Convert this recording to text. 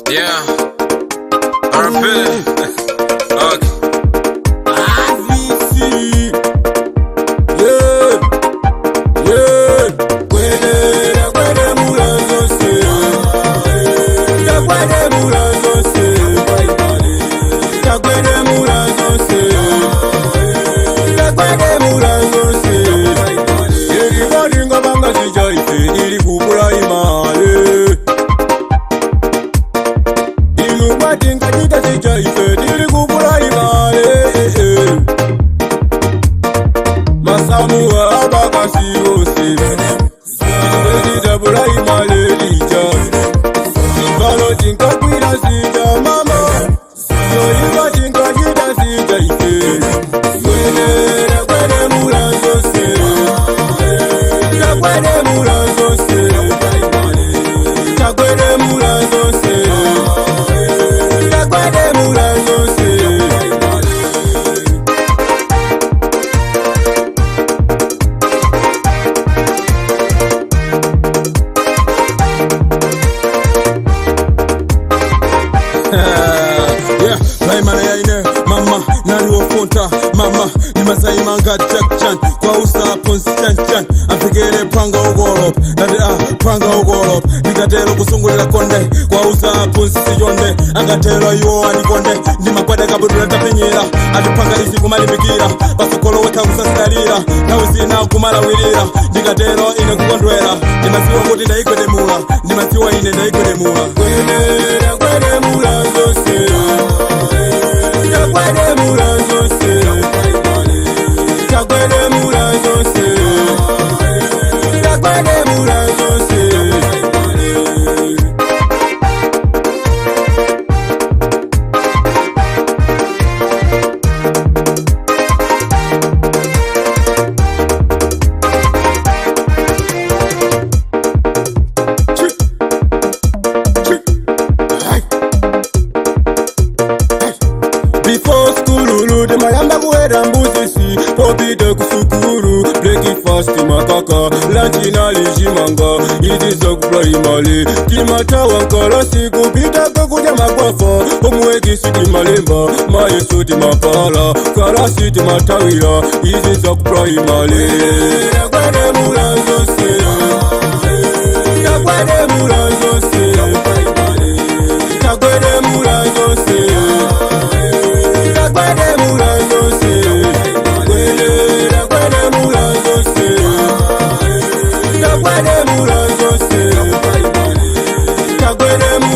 Yeah. RP. Okay. AVC. Yeah. Yeah. Kwede, kwede mula zonse. Kwede mula zonse. Kwede mula zonse. Kwede mula zonse. Everybody ngabanga sijaife ili kupulaimale. Ilubati nkatita sijaife ili kupulaimale. Masamuwa abakasiwose edidabulayimalelija ibalo tinkakwira sija mama yoyiba tinkajita sija ife gwenera gwenemula zose tagwenemula zose tagwenemula zose tagwenemula zose. Yeah, primary yaine mama naliwofunta mama nimazaimanga Jack Chan kwa usa ponsi chan chan afikire panga ugolop nati a panga ugolop ndikatero kusungulira konde kwa usa ponsi yonde akatero iwo anikonde ndimakwada kabudula tapenyera atipanga izi kumalimbikira pasokolo wekha kusasidalira nthawi zina kumalawirira ndikatero ine kukondwera ndimadziwa kuti ndayigwedemula ndimadziwa ine ndayigwedemula. Gwenera gwenemula zose tagwenemula zose tagwenemula zose tagwenemula zose. Before school, timayamba kuweta mbuzisi popite kusukulu breakfast makaka lunch inalijimanga izi zakupulaimali timatawa nkalasi kupitako kudya magwafa omwekisi timalemba mayeso timapala kalasi timatawira izi zakupulaimali tagwenemula zose tagwenemula zose tagwenemula zose tagwedemula zose gwedera gwedemula zose tagwedemula zose tagwedemula.